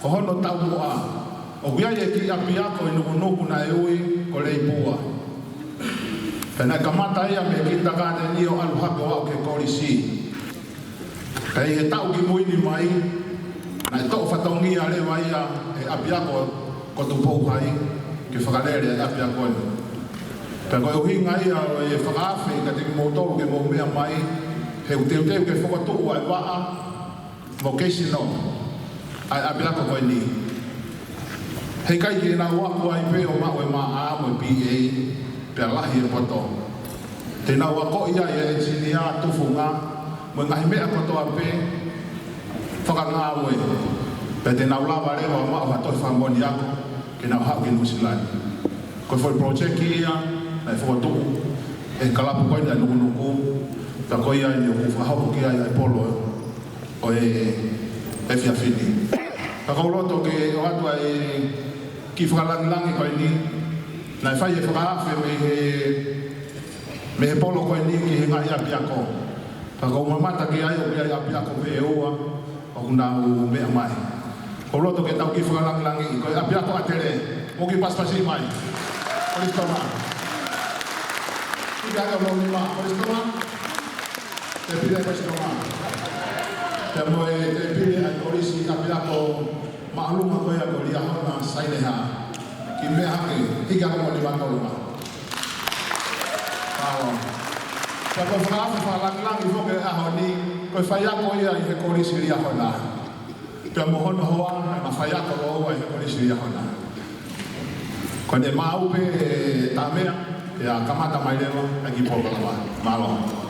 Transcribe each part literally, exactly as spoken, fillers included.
Ko hono taumuʻa, ʻoku ʻi ai e kiʻi ʻapiako ʻi Nukunuku naʻe ui ko Leipua. Pea naʻe kamata ia mei he kindergarten ʻo ʻalu hake ʻo aʻu ki he kolisi. Pea ʻi he taʻu kimui ni mai, naʻe toʻo fatongia leva ia ʻe he ʻapiako ko Tupou Hai ke fakalele e ʻapiako ni. Pea ko e ʻuhinga ia ʻo e fakaafe kiate kimoutolu ke mou meʻa mai, he ʻoku teuteu ke fokotuʻu ʻa e vaʻa mo e keisino ʻa e ʻapiako ko eni. Heʻikai ke nau ako ai pē ʻo maʻu e maʻa mo e B A, pea lahi e poto. Te nau akoʻi ai e ʻenisinia, tufunga, mo e ngaahi meʻa kotoa pē fakangāue. Pea te nau lava leva ʻo maʻu ha toe fakamoʻoni ako ke nau haʻu ki Nuʻusila ni. Ko e foʻi project ia naʻe fokotuʻu ʻe he kalapu ko eni ʻa Nukunuku, pea ko ia eni ʻoku fakahoko ki ai ʻa e polo ʻo e efiafi ni. Ka ʻoku ou loto ke ʻoatu ʻa e kiʻi fakalangilangi ko eni, naʻe fai e fakaafe mei he, mei he polo ko eni ki he ngaahi ʻapiako. Ka ʻoku ou mamata ki ai ʻoku ʻi ai ʻapiako pē ʻe ua ʻoku nau meʻa mai. ʻOku ou loto ke tau kiʻi fakalangilangiʻi, ko e ʻapiako ʻAtele, mou kiʻi pasipasi mai. Kolisi Tonga. Hiki hake hoʻomou nima, Kolisi Tonga. Tēpile Kolisi Tonga. Pea mo e tēpile ʻa e kolisi ʻapiako māʻolunga ko ia ko Liahona Saineha. Kiʻi meʻa hake, hiki hake hoʻomou nima ki ʻolunga. Mālō. Pea ko e fakaafe fakalangilangi foki ʻo e ʻaho ni, ko e faiako ia ʻi he Kolisi Liahona. Pea mo hono hoa, naʻa na faiako lōua ʻi he Kolisi Liahona. Ko ʻene maʻu pē ʻa e meʻa, pea kamata mai leva ʻa e kiʻi polokalama. Mālō.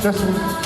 That's it.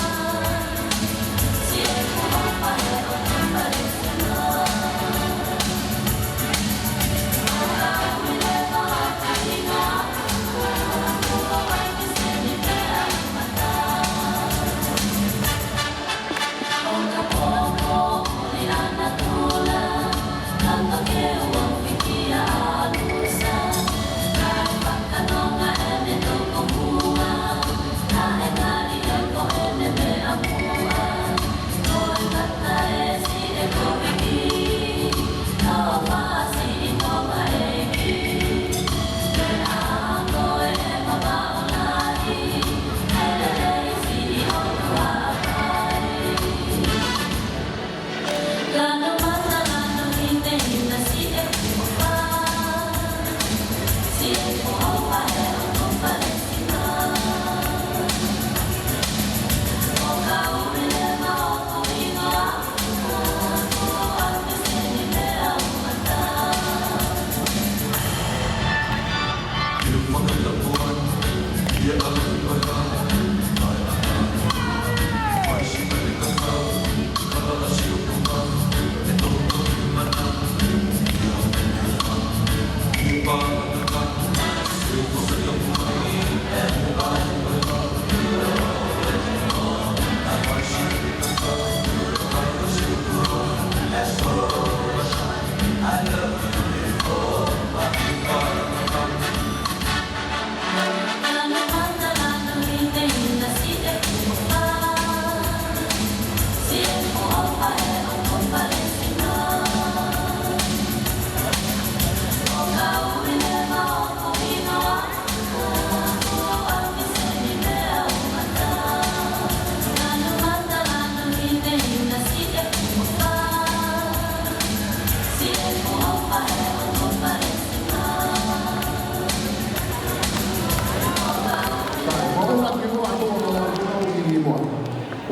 Una ki muʻa, ʻo, ʻo, ʻo, ʻi muʻa.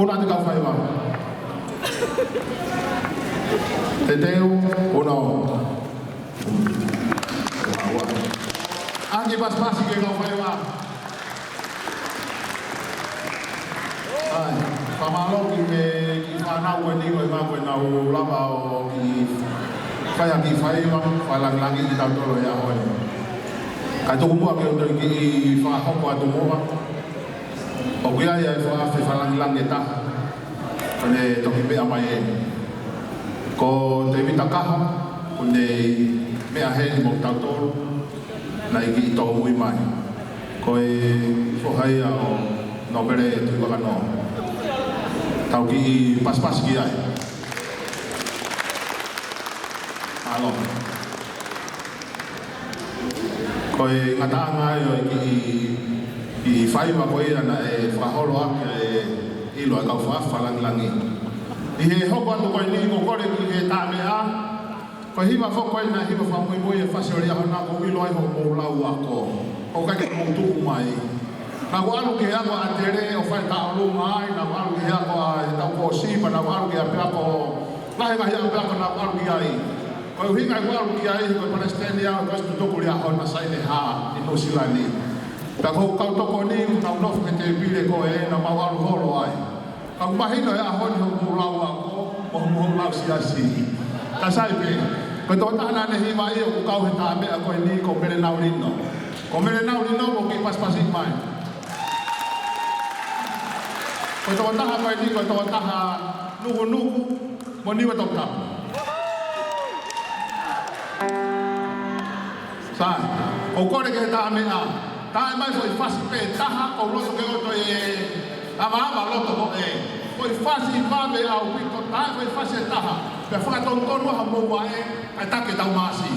Una te kau faiva. Te teu, una o. ʻAki pasipasi ke kau faiva. ʻAi, fakamālō ki he kiʻi fānau ʻe niʻihi ʻo e ngāue naʻa nau lava ʻo kiʻi Fai ha kiʻi faiva fakalāngilangi kitautolu he ʻaho ni. Kae tuku muʻa ke u toe kiʻi fakahoko atu muʻa. ʻOku ʻi ai e fakaafe fakalāngilangi ʻe taha. Ko ʻene toki meʻa mai eni. Ko Tēvita Kaha, ko ʻene meʻa heni mo kitautolu. Naʻe kiʻi tōmui mai. Ko e foha ia ʻo Nōpele Tuʻivakanō. Tau kiʻi pasipasi ki ai. Mālō. Ko e ngataʻanga ia ʻo e kiʻi, kiʻi faiva ko ia naʻe fakaholo ʻaki e ʻilo ʻa e kau fakaafe fakalāngilangi. ʻI he hoko atu ko eni ʻoku ou kole ki he taʻameʻa, ko e hiva foki ko ē naʻe hiva fakamuimui he fasi ʻo e ʻaho na ʻoku ou ʻilo ai hoʻomou lau ako. ʻOku ʻikai ke mou tuʻu mai. Naʻa ku ʻalu ki he ako ʻa ʻAtele ʻo fai taʻolunga ai, naʻa ku ʻalu ki he ako ʻa e tau kōsipa, naʻa ku ʻalu ki he ʻapiako, ngaahi ngaahi ʻapiako naʻa ku ʻalu ki ai. Ko e ʻuhinga ʻeku ʻalu ki ai, ko e palesiteni au, ko e tutuku lia hona saine hā ʻi Nuʻusila ni. Pea ko e kau tokoni, nau nofo he tēpile ko ē, naʻa mau ʻalu holo ai. Ka ʻoku mahino he ʻaho ni hoʻomou lau ako, mo hoʻomou lau siasi. Ka sai pē, ko e tokotaha naʻa ne hiva ia ʻoku kau he taʻameʻa ko eni ko Mele Naulino. Ko Mele Naulino, mou kiʻi pasipasi mai. Ko e tokotaha ko eni, ko e tokotaha nukunuku, mo Niua Toputapu. Sai, ʻoku ou kole ki he taʻameʻa, taʻe mai foʻi fasi pē taha, ʻoku ou loto ke ʻoto e ʻamaʻama loto ko ē. Foʻi fasi vave ʻaupito, taʻe foʻi fasi ʻe taha. Pea fakatonutonu ha mou vaʻe, kae taki ʻetau māsi.